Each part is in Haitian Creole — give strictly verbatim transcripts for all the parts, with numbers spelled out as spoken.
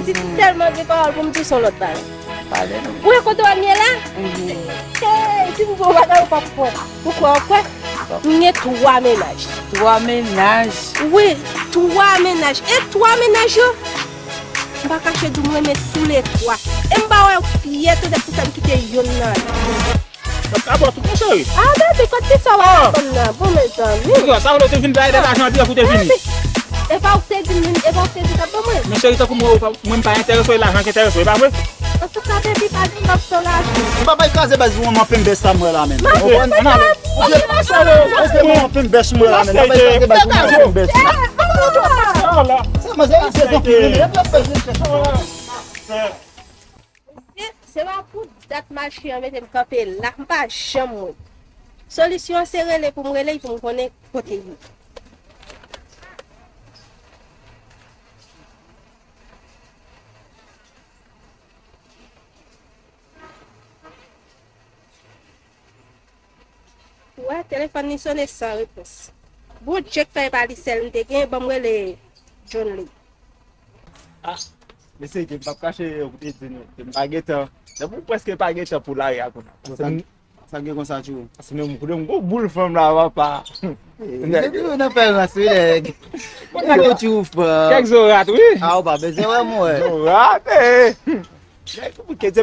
Si tèlman gen pawòl pou m di w, se yon lòt bagay. Pale non. Ou wè kote w ap ye la? Mhm. Hey, si m di w yon bagay, ou p ap kwè. Ou kwè, ou kwè? M gen twa mennaj. Twa mennaj? Wi, twa mennaj. E twa mennaj yo, m pa kache di w, m renmen toulètwa. E m pa wè pyès de pou fè m kite yonn nan yo. Mwen ka ba w tout, mon cheri. Ah, baby, kot ti sa w ap konn nan? Bon, mezanmi. Yo, sa w te vin bay de lajan, di pou te vini. Baby, e pa ou te di m, e pa ou te di sa ban mwen. Men cheri, tankou mwen, mwen m pa enterese w, e lajan ki enterese w, e pa vre? Antouka, baby, pa di m ap fè lajan. M pa bay kraze bèz pou manman penbèch sa m wè la, menm. Ou konprann? Ou se manman penbèch m wè la, menm. M pa bay kraze bèz pou manman penbèch. Sa manzè, se zanfan, menm. Se, se pa pou dat mache an mete m kanpe la, m pa janm wè. Solisyon an se rele pou m rele l pou m konnen kote l ye. Wè, telefòn li sonnen san repons. Bon, Dye k fè e pa li sèl m te gen, ban m rele John Lee. Ah, mesye, ke m p ap kache, ou te di nou, ke m pa gen tan. Depi w prèske pa gen tan pou lari a kounye a. Sa, sa gen konsa, tjou? Paske menm kote m gwo boul fanm la, papa. Eh, misye toujou nan fè rans, wi, nèg. Nèg yo tjou fò. Kèk zorat, wi. Ah, ou pa bezwen wè m, wè. Zorat, eh. Nèg, kèk,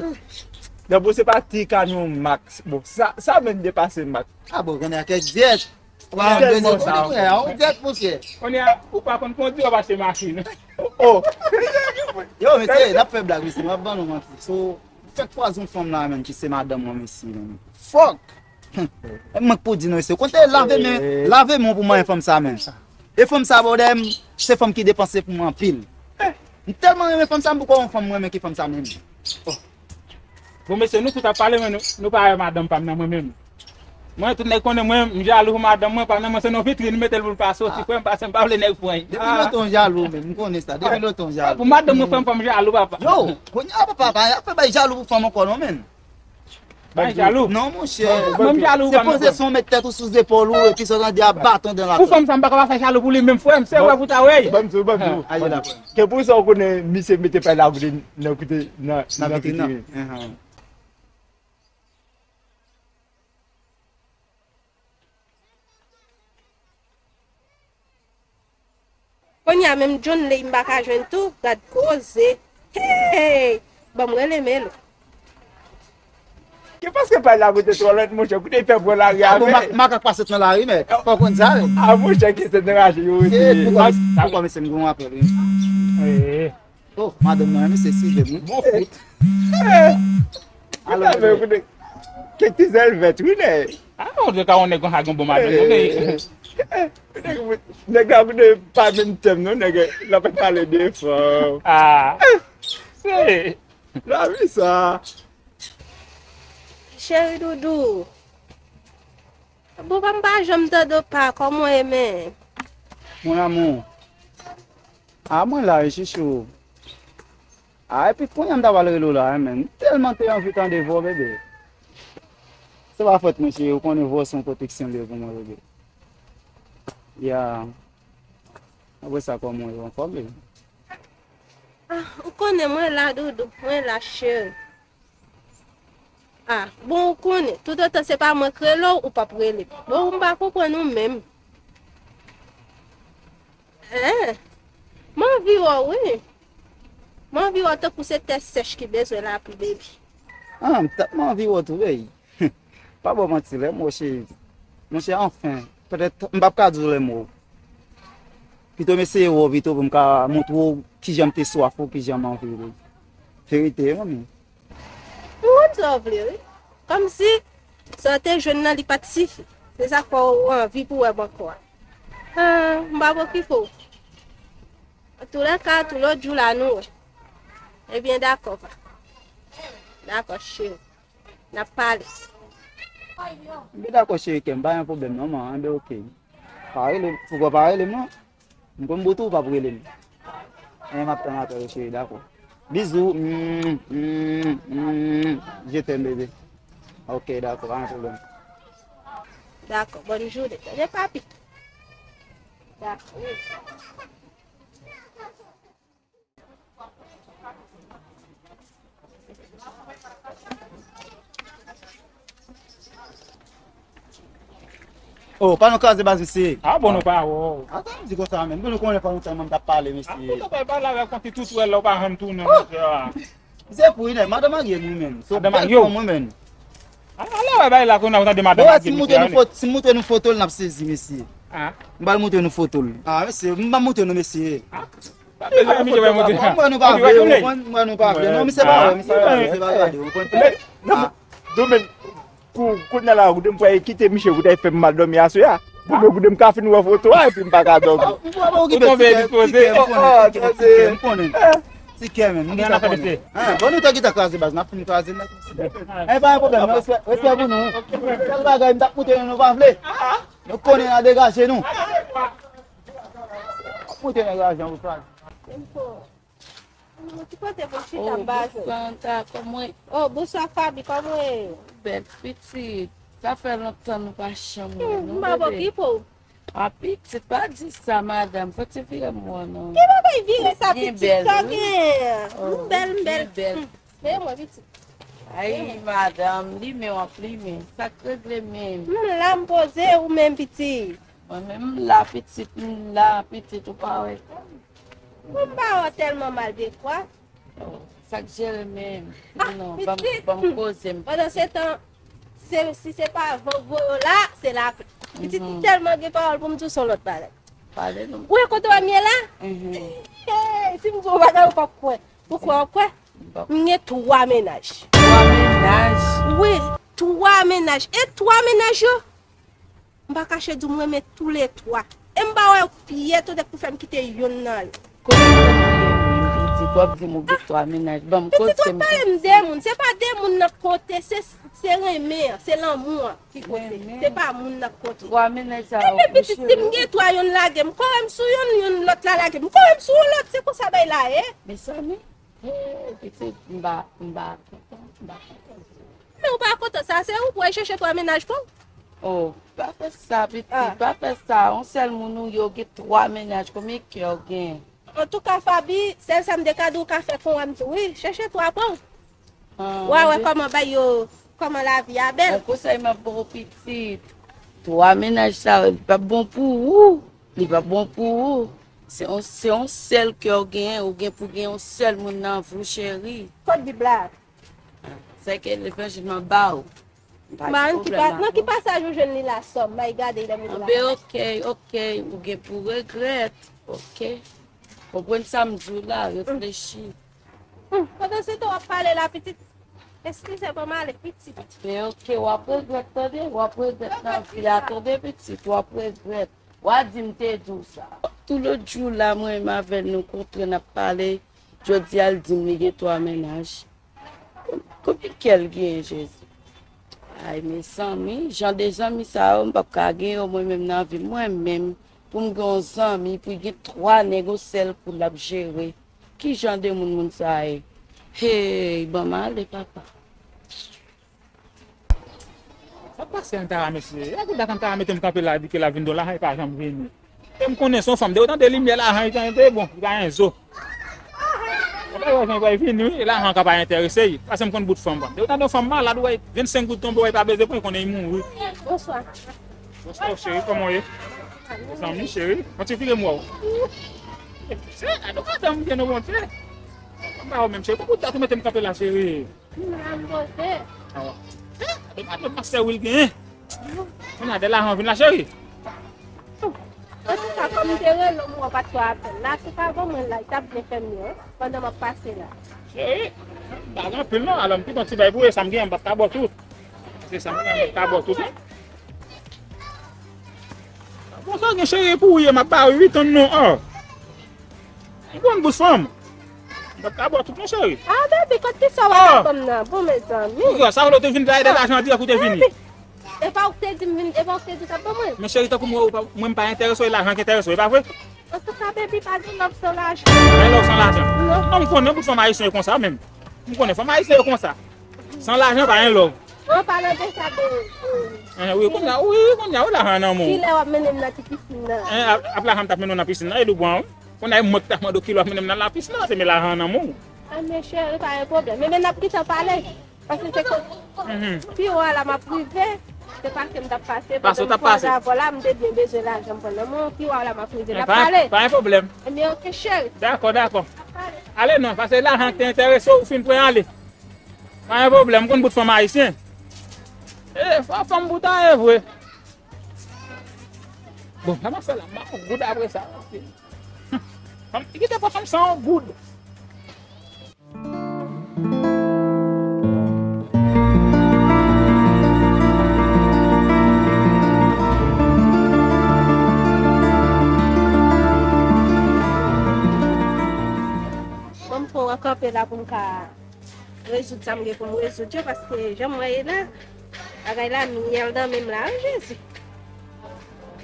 nan bon, se pa ti kanyon Max. Bon, sa, sa menm depase Max. Ah, bon, konnen kèk zyèt. Ou pa bezwen konnen, frè, on zyèt, monchè. Kounye a, ou pa konn kondi, w ap achte machin. Oh. Yo, mesye, n ap fè blag, mesye, m ap ban nou manti. So, fèk kwaze yon fanm la, menm, ki se madanm mwen, mesye, menm. Fuck! E mwen k pou di nou, mesye, kote lave men, lave men pou manyen fanm sa, menm. E fanm sa, bòdè, se fanm ki depanse pou mwen anpil. M tèlman renmen fanm sa, m poko wè yon fanm mwen renmen ki fanm sa, menm. Oh. Bon, mesye, nou tout ap pale, men nou, nou pa wè madanm pa m nan mwen menm. Mwen, tout nèg konnen mwen, m jalou pou madanm mwen, pa m nan mwen, se nan vitrin, m mete l pou l pa soti, frè m, paske m pa vle nèg pran l. Depi lontan w jalou, menm, m konnen sa, depi lontan w jalou. Pou madanm mwen, frè m, fò m jalou, papa. Yo, kounye a, papa, pa fè bay jalou pou fanm ankò, non, menm. Bay jalou? Non, monchè. Mwen, m jalou, se poze son, met tèt ou sou zepòl ou, epi sa w tande a baton dan la. Pou fanm sa, m pa ka pa fè jalou pou li, menm, frè m, se wè pou ta wè. Ban m di w, ban m di w. Ke pou sa, w konnen, misye mete pay la kote, nan kote, nan, nan vitrin nan. Kounye a menm John Ley m pa ka jwenn tou, gad koze. Hey! Ban m rele Melo. Ke paske pale la kote twò lèt, monchè, koute fè pran lari a, men. Makak pa sot nan lari, men. Fò konn sa, wi. A, monchè, ki se nan raje yo rete. Poukò, poukò mesye m gen yon apèl, wi. Oh, madanm nan, mesye, si je m, wi. Bon fout. Alò, men, koute, kèk ti zèl vèt, wi, nèg. A, ou te ka wè yon nèg konsa gen bon madanm, non, men. Nèg la, koute, pa menm tèm, non, nèg la pa pale de fanm. Ah. Lavi sa. Cheri doudou. Bon, pa m pa janm tande w pa, kòman w ye, men? Mon amour. Ah, mwen la, wi, chouchou. Ah, epi kounye a m ta pral rele w la, wi, men. M tèlman te anvi tande vwa w, bebe. Se pa fòt mwen, cheri, ou konnen vwa w se yon pwoteksyon li ye pou mwen, bebe. Ya. Apre sa, kòman w ye, w anfòm, bebe? Ah, ou konnen mwen la, doudou, mwen la, cheri. Ah, bon, ou konnen, toutotan se pa mwen k rele w, ou p ap rele m. Bon, m pa konprann ou menm. Hein? M anvi wè w, wi. M anvi wè w tankou se tè sèch ki bezwen lapli, baby. Ah, m tèlman anvi wè w tou, ey. Pa ba w manti, lè m wè w, cheri. Monchè, anfen, petèt, m p ap ka di w lè m wè w. Pito m eseye wè w pito pou m ka montre w kijan m te swaf ou, kijan m anvi w. Verite, manmi. M konn sa w vle, wi. Kòmsi sa w te jwenn nan, li pa t sifi. Se sa k fè w anvi pou w wè m ankò a. Ah, m p ap okipe w. Antoulèka, tou lòt jou la, nou wè. Ebyen, dakò, pa. Dakò, cheri. N ap pale. Ebyen, dakò, cheri, kè m pa gen pwoblèm, non, man. Ebyen, oke. Pa rele m, poukò pa rele m, non? M konn bout ou p ap rele m. E, m ap tann apèl ou, cheri, dakò. Bizou. Mm, mm, mm, je t'aime, bébé. Ok, dakò, pa gen pwoblèm. Dakò, bòn jounen. Tande, papi. Dakò, wi. Oh, pa nou kraze baz, mesye. Ah, bon, nou pa wè w. Ah, sa m di konsa menm. Bon, nou konnen fò nou tann moun k ap pale, mesye. Ah, ou ta pale avèk yon ti toutwèl la, ou pa janm tounen, mesye. Misye pou inè, madan marye nou menm. So, madan marye w. Mwen menm. Ah, ale wè bay la, kounye a ou tande madan marye, mesye. Si m moutre nou foto l, n ap sezi, mesye. Ah. M pral moutre nou foto l. Ah, mesye, m pa moutre nou, mesye. Ah. Pa bezwen, misye pa moutre. Mwen nou pa vle, mwen nou pa vle. Non, misye pa vle, misye pa vle, misye pa vle. Domen, pou kounye a la, ou de m fè kite misye, ou te fè m mal dòmi aswè a. Pou mwen, pou de m ka fin wè foto a, epi m pa ka dòmi. Ou tonbe dispoze. M konnen. Ti kè, men. M gen afè, mesye. Bon, nou te gentan kraze baz, n ap fin kraze nèt. E pa yon pwoblèm, respè, respè pou nou. Sèl bagay, m t ap moutre nou, nou pa vle. Nou konnen n a degaje nou. Mwen te nèg lajan pou sa. Ki kote pou chita, m pa jwenn. Oh, bonswa, Fabi, kòman w ye? Bèl pitit. Sa fè lontan nou pa janm wè, non, bebe? M pa okipe w. Ah, pitit, pa di sa, madanm. Fò ti vire m wè w, non. Ki bagay vire sa, pitit? Sa w gen? M bèl, m bèl. Mete mwen, pitit. Ay, madanm, limen w ap limen. Sa k regle menm? M la, m poze, ou menm, pitit? Mwen menm m la, pitit, m la, pitit, ou pa wè. Mwen m pa wè w tèlman mal defwa. Oh, sa k jere menm? Ah, non, ban m, pitit, ban m poze m. Pandan se tan, se, si se pa van voye w la, se lapli. Pitit, m tèlman gen pawòl pou m di w, se yon lòt bagay. Pale non. Ou wè kote w ap ye la? Hey, si m di w yon bagay, ou p ap kwè. Ou kwè, ou kwè? M gen twa mennaj. Twa mennaj? Wi, twa mennaj. E twa mennaj yo, m pa kache di w, m renmen toulètwa. E m pa wè pyès odèk pou fè m kite yonn nan yo. Kote w ye menm, pitit? W ap di m ou gen twa mennaj. Ban m kote m. Pitit, w ap pale m de moun. Se pa de moun nan k konte, se, se renmen an, se lanmou an ki konte. Se pa moun nan k konte. Twa mennaj sa yo, pitit, si m gen twa, yonn lage m, kore m sou yonn, yonn lòt la lage m, kore m sou yon lòt. Se konsa bagay la ye. Mezanmi. Hey, pitit, m pa, m pa kontan, m pa kontan. Men ou pa kontan, sa se ou pou al chèche twa mennaj pou w. Oh, pa fè sa, pitit, pa fè sa. Yon sèl moun ou ye, ou gen twa mennaj, konbyen kè w gen? Antouka, Fabi, sèl sa m te ka di w ka fè pou w, m di w, wi, chèche twa pou w. W a wè kòman bagay yo, kòman lavi a bèl. Yon konsèy m ap ba w, pitit. Twa mennaj sa yo, li p ap bon pou ou. Li p ap bon pou ou. Se yon, se yon sèl kè w genyen, ou gen pou gen yon sèl moun nan vi w, cheri. Kot Bib la? Sa ke levanjil m ap ba w. Pa gen pwoblèm. Nan ki pasaj ou jwenn li la, sè m? M ay gade lè m rive la. Anben, oke, oke. Ou gen pou regrèt. Oke. Konprann sa m di w la, reflechi. Hmm, pandan se tan w ap pale la, pitit. Eskize, ban m ale, pitit. Men oke, w ap regrèt, tande? W ap regrèt nan vi a, tande, pitit? W ap regrèt. W a di m te di w sa. Tou lòt jou la, mwen menm avè l, nou kontre, n ap pale. Jodi a, l di m li gen twa mennaj. Konbyen kè l genyen, Jezi? Ay, mezanmi, jan de zanmi sa yo, m p ap ka gen yo, mwen menm, nan vi m, mwen menm, pou m gen yon zanmi, pou l gen twa nèg, yon sèl kou l ap jere. Ki jan de moun moun sa ye? Hey, ban m ale, papa. Sa k pase Antara, mesye? E a ki dat Antara mete m kanpe la, di ke l ap vin do lajan, li pa janm vini. E m konnen se yon fanm, depi w tande limyè lajan, li tande bon, li pa gen zo. Ou pa wè jan l vini, wi, e lajan ka pa enterese li. Paske m konn bout fanm, bon. Depi w tande yon fanm malad, ou wè vennsenk goud tonbe, ou wè li pa bezwen pran, konnen li mouri. Bonswa. Bonswa, cheri, kòman w ye? Zanmi, cheri, mwen ti vire m wè w. Se, ado madanm gen non, Bondye. M pa wè w menm, cheri, pou bout dat ou mete m kanpe la, cheri. M la, m poze. Awa. Eh, gade madanm Mastè Wil genyen. Kounye a, de lajan vin la, cheri. Antouka, kòm m te rele w, m wè w pa t fè apèl la. Si w pa ban mwen la, li t ap byen fè m byen, wi, pandan m ap pase la. Cheri, m pa gen anpil non, alò m kite yon ti bay pou ou, e sa m genyen, m p ap ka ba w tout. Se sa m genyen, m p ap ka ba w tout non. Bon, sa w gen, cheri, e pou ou ye, m ap ba ou wi, tann non, oh. Ou bon bout fanm. M p ap ka ba w tout non, cheri. Ah, baby, kot ki sa w al ban m nan? Bon, mezanmi. Poukisa? Sa vle w te vin bay de lajan dirèk ou te vini? Baby, e pa ou k te di m vin, e pa ou k te di w t ap ban mwen? Men cheri, tankou mwen, ou pa, mwen m pa enterese w, e lajan k enterese w, e pa vre? Antouka, baby, pa gen love san lajan. Pa gen love san lajan? Non. Non, m konnen bout fanm ayisyen yo konsa menm. M konnen fanm ayisyen yo konsa. San lajan, pa gen love. An palan de sa, de, de... Eh, wi, kounye a, wi, kounye a, wi, lajan nan men w. Kilè w ap mennen m nan ti pisin nan? Eh, ap, ap lajan m t ap mennen w nan pisin nan, e Loubwan, wi. Kounye a, e mwen ki t ap mande w kilè w ap mennen m nan lapisin nan, se men lajan nan men w. Ah, men cheri, pa gen pwoblèm. Men, men n ap gentan pale. Paske se kot pi wo a la m ap rive. Se pase m t ap pase, pandan m kwaze avè w la, m te byen bezwen lajan m pran nan men w, pi w a la m ap rive n ap pale. Pa gen pwoblèm. Ebyen, oke, cheri. Dakò, dakò. Ale non, paske lajan ki te enterese w, ou fin pran, ale. Pa gen pwoblèm, m konn bout fanm ayisyen. E, fò fanm bout an ye vre. Bon, sa m ap fè la, m ba w goud apre sa. Fanm, kite pran fanm san yon goud. Bon, m pran kanpe la pou m ka rezoud sa m gen pou m rezoud yo, paske jan m wè ye la, bagay la myèl nan men m la, wi, Jezi.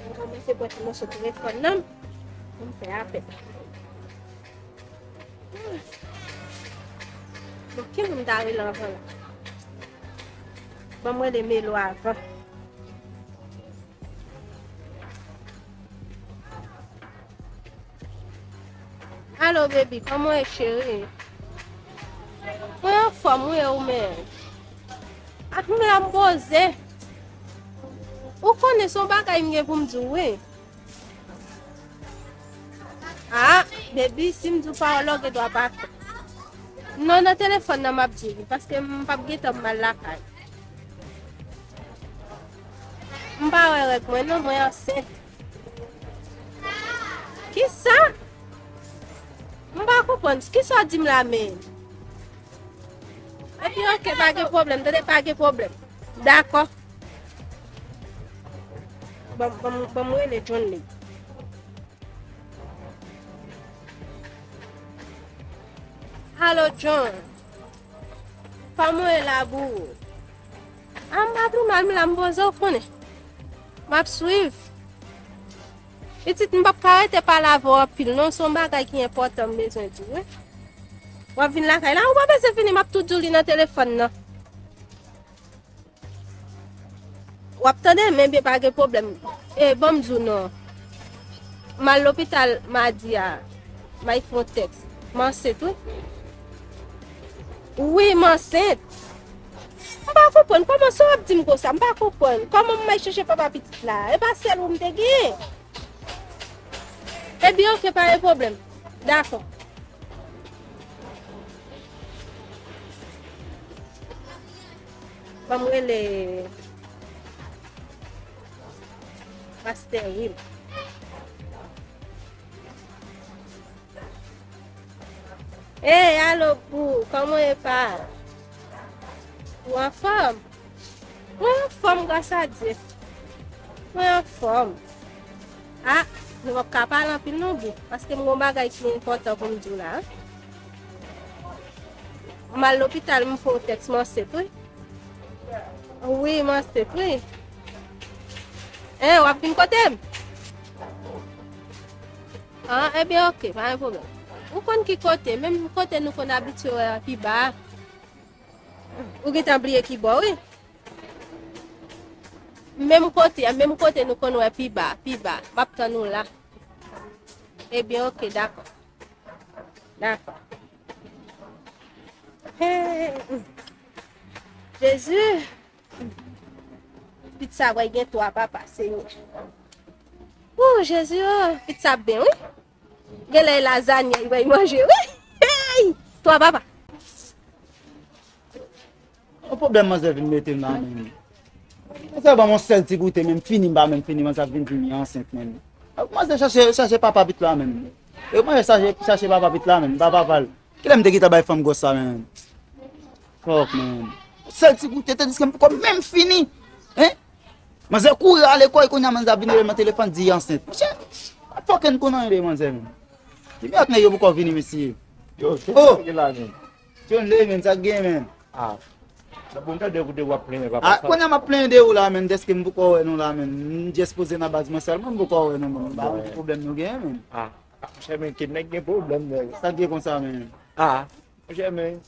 M kòmanse pran ti moso telefòn nan, pou m fè apèl. Bon, ki moun m ta rele anvan la? Ban m rele Melo avan. Alo, baby, kòman w ye, cheri? Mwen anfòm, wi, e ou menm? Ah, m la, m poze. Ou konnen se yon bagay m gen pou m di w, wi. Ah, baby, si m di w pawòl la, w gen dwa pa kwè. Non, nan telefòn nan m ap di w li, paske m p ap gentan m al lakay. M pa wè règ mwen non, mwen ansent. Kisa? M pa konprann. Kisa w di m la menm? Epi, oke, pa gen pwoblèm. Tande, pa gen pwoblèm. Dakò. Ban, ban, ban m rele John li. Alo, John. Kòman w ye la, boo? Ah, m pa pi mal, m la, m poze, w konnen. M ap swiv. Pitit, m p ap ka rete pale avè w anpil, non. Se yon bagay ki enpòtan m bezwen di w, wi. W ap vin lakay la? Ou pa bezwen vini, m ap tou di w li nan telefòn nan. W ap tande m, ebyen pa gen pwoblèm. E, ban m di w non. M al lopital madi a, m al fè yon tès. M ansent, wi. Wi, m ansent. M pa konprann. Kòman sa w ap di m konsa? M pa konprann. Kòman m al chèche papa pitit la? E pa sèl ou m te genyen. Ebyen, oke, pa gen pwoblèm. Dakò. Ban m rele pastè Will. Hey, alo, boo, kòman w ye, pa? Ou anfòm? Mwen anfòm, gras a Dye. Mwen anfòm. Ah, nou p ap ka pale anpil non, boo, paske m gon bagay ki enpòtan pou m di w la, wi. M al lopital, m fè yon tès, m ansent, wi. Wi, m ansent, wi. Hein, w ap vin kote m? Ah, ebyen, oke, pa gen pwoblèm. Ou konn ki kote? Menm kote nou konn abitye wè pi ba a. Ou gentan bliye ki bò, wi. Menm kote a, menm kote nou konn wè pi ba, pi ba. M ap tann ou la. Ebyen, oke, dakò. Dakò. Hey, Jezi. Pizza pral gen twa, papa, Senyè. Ooh, Jezi, oh, pizza ap ben, wi. Genlè e lazanya li pral manje, wi. Hey! Twa, papa. Yon pwoblèm manzè vin mete m la, menm. Manzè ban m yon sèl ti goute, menm fini, m pa menm fini, manzè ap vin di m li ansent, menm. Manzè chache, chache papa pitit la, menm. E manzè chache, chache papa pitit la, menm, pa papa l. Kilè m te gentan bay fanm gwòs sa, menm? Fuck, man. Sèl ti goute, tandiske m poko menm fini. Hein? Manzè kouri ale kò l, kounye a manzè ap vin rele m nan telefòn, di l ansent. Monchè, pa fucking konn anyen de manzè, menm. Ki mèt nèg yo poko vini, mesye? Yo, se sa ki la, menm. John Lee, menm, sa k gen, menm? Ah. Nan bon tande kote w ap plenyen, papa. Ah, kounye a m ap plenyen de ou la, menm, dèske m poko wè nou la, menm. M just poze nan baz mwen sèlman, m poko wè nou, menm. M pa konn ki pwoblèm nou gen, menm. Ah. Ah, monchè, men, ke nèg gen pwoblèm, nèg. Sa k gen konsa, menm? Ah, monchè, men,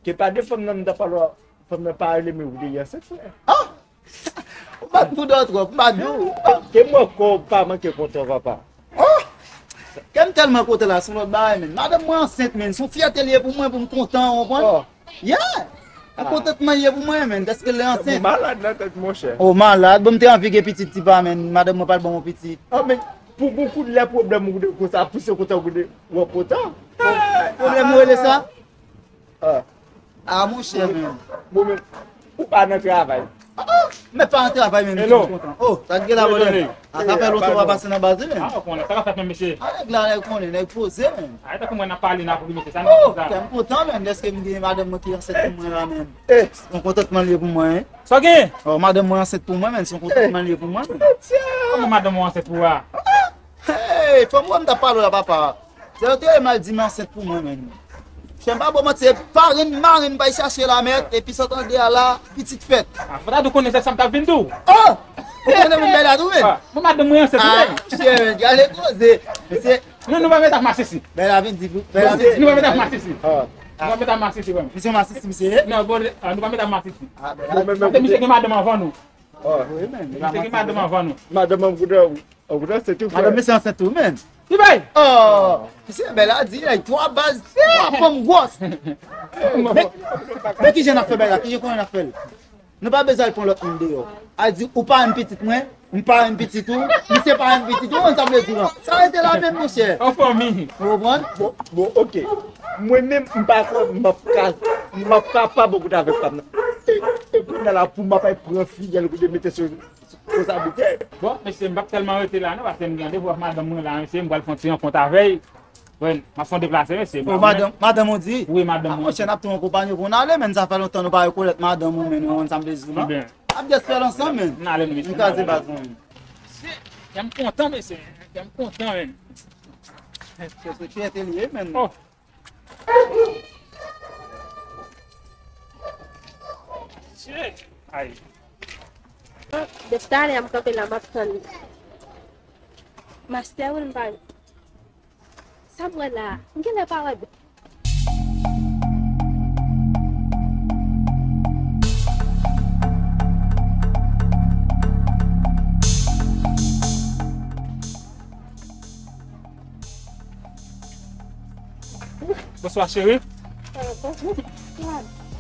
ke pa de fanm nan, m ta pale, fanm nan pa rele m, ou te ansent, frè. Ah! Ou bat bouda w twòp, m pa di w. Ke mwen kò pa manke kontan, papa. Oh! Kè m tèlman kontan la, se yon lòt bagay, menm. Madanm mwen ansent, menm. Se yon fyète li ye pou mwen, pou m kontan, w konprann? Oh. Yeah! Pou kontantman li ye pou mwen, menn, dèske l ansent. Ou malad nan tèt, monchè. Ou malad, bon, m te anvi gen pitit, ti pa, menn, madanm mwen pa t ban mwen pitit. Ah, men, pou gon kout lè pwoblèm ou de konsa, pouse kontan ou de, ou kontan. Pwoblèm ou rele sa? Ah. Ah, monchè, menn. Bon, men, ou pa nan travay. Ah, mèt pa nan travay, menn, ki kontan. Oh, sa k gen la, bòdè? Ah, sa fè lontan w pa pase nan baz, menn. Ah, ou konnen, sa k ap fèt, menn, mesye? Ah, nèg la, nèg konnen, nèg poze, menn. Ah, e tankou mwen n ap pale, n ap ri, mesye, sa nou konn sa. Oh, kè m kontan, menn, dèske m gen madanm mwen ki ansent pou mwen la, menn. Eh. Se yon kontantman li ye pou mwen, hein. Sa w gen? Oh, madanm mwen ansent pou mwen, menn, se yon kontantman li ye pou mwen, menn. Kòman madanm ou ansent pou ou a? Hey, fò m wè m t ap pale w la, papa. Se yo te mal di m ansent pou mwen, menn. Chè, m pa ba w manti, se parenn marenn bay chache la, mèt, epi sa w tande a la, pitit fèt. Ah, fò ta di w konnen se sa m t ap vin di w. Oh! Ou konnen menm Bèla tou, menn? Ah, bon, madanm mwen ansent tou, menn. Ah, chè, gade koze. Mesye. Non, nou pa met ap masisi. Bèla vin di, Bèla vin di. Nou pa met ap masisi. Ah. Nou pa met ap masisi, menn. Misye masisi, misye ye? Non, bon, ah, nou pa met ap masisi. Ah, Bèla. Paske misye gen madanm anvan nou. Ah. Wi, menn. Misye gen madanm anvan nou. Madanm an koudè. Ou konnen se tou frè. Madanm misye ansent tou, menn. Ki bay? Oh, misye Bèla di, ay, twa baz, twa fanm gwòs. Men, men kijan n ap fè bagay la? Kijan konnen n ap fè l? Nou pa bezwen al pran lòt moun deyò. Al di, ou parenn pitit mwen, m parenn pitit ou, misye parenn pitit ou, ou konn sa m vle di w lan. Sa rete la menm, monchè. An fanmi. Ou konprann? Bon, bon, ok. Mwen menm, m pa kwè m ap ka, m ap kapab bokout avèk fanm nan. E, e kounye a la, pou m ap al pran fidèl, pou te mete sou Responsabilite. Bon, mesye, m p ap tèlman rete la non, paske m gen randevou ak madanm mwen la, mesye, m pral fè yon ti rankont avè l. Bon, m ap fè yon deplase, mesye. Oh, madanm, madanm ou di? Wi, madanm mwen. Ah, monchè, n ap tou an konpayi pou n ale, menn, sa fè lontan nou pa rekonèt madanm ou, menn, ou konn sa m vle di w lan. Byen. N ap dyèspè ansanm, menn. N ale, mesye. Nou kraze baz mwen. Mesye, kè m kontan, mesye. Kè m kontan, menn. Se, se fyète li ye, menn. Oh. Shit. Ay. Depi talè a m kanpe la, m ap tann. Master Will m pa. Sa m wè la? M genlè pa wè byen. Bonswa, cheri.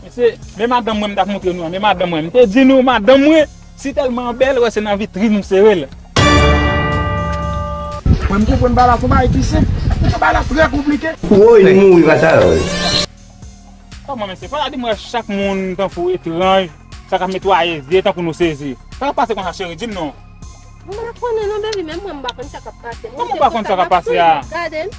Mesye, men madanm mwen m t ap montre nou an. Men madanm mwen. M te di nou, madanm mwen, si tèlman bèl, wè se nan vitrin m sere l. Mwen, m konprann bagay la, se yon bagay ki senp. Ou fè bagay la trè konplike. Woy, li mouri konsa. Kòman, mesye? Fò ta di m wè chak moun tankou etranj, sa k ap netwaye zye tankou nou sezi. Sa k ap pase konsa, cheri? Di m non. Mwen pa konnen non, baby, menm mwen, m pa konn sa k ap pase. Kòman ou pa konn sa k ap pase a? Gade l.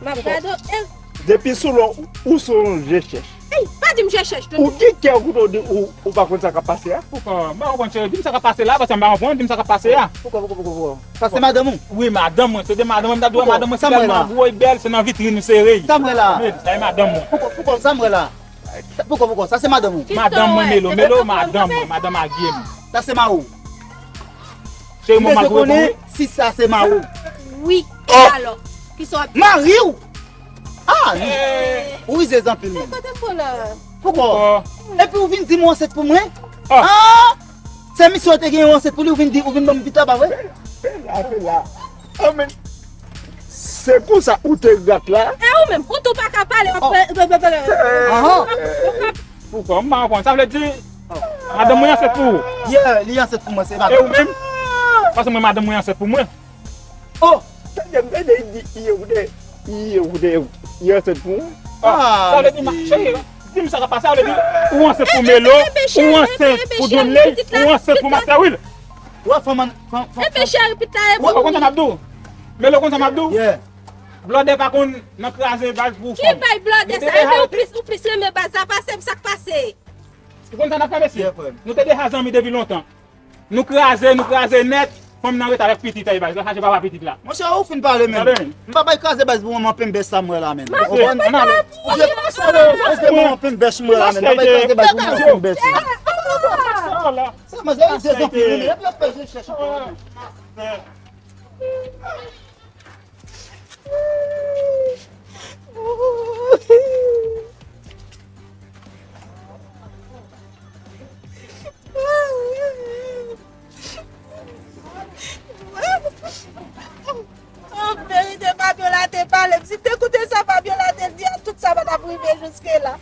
M ap gade w, e. Depi sou lò, ou se yon je chèch. Ey, pa di m je chèch, tande. Ou ki kè ou kote w di ou, ou pa konn sa k ap pase a? Poukò? M pa konprann, cheri. Di m sa k ap pase la, paske m pa konprann. Di m sa k ap pase a. Poukò, poukò, poukò, poukò? Sa se madanm ou? Wi, madanm mwen. Se de madanm mwen. M ta di w madanm mwen, se tèlman gwo e bèl, se nan vitrin m sere l. Sa m wè la? Wi, sa e madanm mwen. Poukò, poukò, sa m wè la? Sa, poukò, poukò, sa se madanm ou? Madanm mwen, Melo, Melo, madanm mwen, madanm a Guy m. Sa se mari w? Cheri, mwen bezwen konnen si sa se mari w. Wi, e alò? Kisa w ap di? Mari w? Ah, non. Ou rizez anpil, menm. Kote m pran la? Poukò? Epi ou vin di m ou ansent pou mwen? Ah! Se misye w te gen yon ansent pou li, ou vin di, ou vin ban m pitit la, pa vre? Fè la, fè la. Ah, men, se konsa ou te rat la? E ou menm, ou tou pa ka pale, w ap... Ahan. Poukò? M pa konprann. Sa vle di, madanm mwen ansent pou ou? Yeah, li ansent pou mwen, se madanm. E ou menm? Paske mwen, madanm mwen ansent pou mwen. Oh! Tande, m tande, li di, iye, ou de, iye, ou de, iye, ansent pou ou? Ah, sa vle di, cheri, di m sa k ap pase, sa vle di, ou ansent pou Melo, ou ansent pou Johnley, ou ansent pou Master Will. Wè, fanm, fanm, fanm. Epi cheri, pita e pou ou. Ou konn sa m ap di w? Melo, konn sa m ap di w? Yeah. Blòdè pa konn nan kraze baz pou fanm. Ki bay blòdè sa? Epi ou plis, ou plis renmen baz la pase m, sa k pase? Ou konn sa n ap fè, mesye? Yeah, frè m. Nou te deja zanmi depi lontan. Nou kraze, nou kraze nèt. Fanm nan ret avèk pitit, ay, baz la chache papa pitit la. Monchè, ou fin pale, menn. M pa bay kraze baz pou manman penbèch sa m wè la, menn. Ou konprann? Ou fè manman penbèch m wè la, menn. M pa bay kraze baz pou manman penbèch. Sa manzè rizez anpil, menn. Epi ap fè je chèch ankò. An verite, Fabiola te pale m. Si m te koute sa Fabiola te di a, tout sa pa t ap rive jiske la.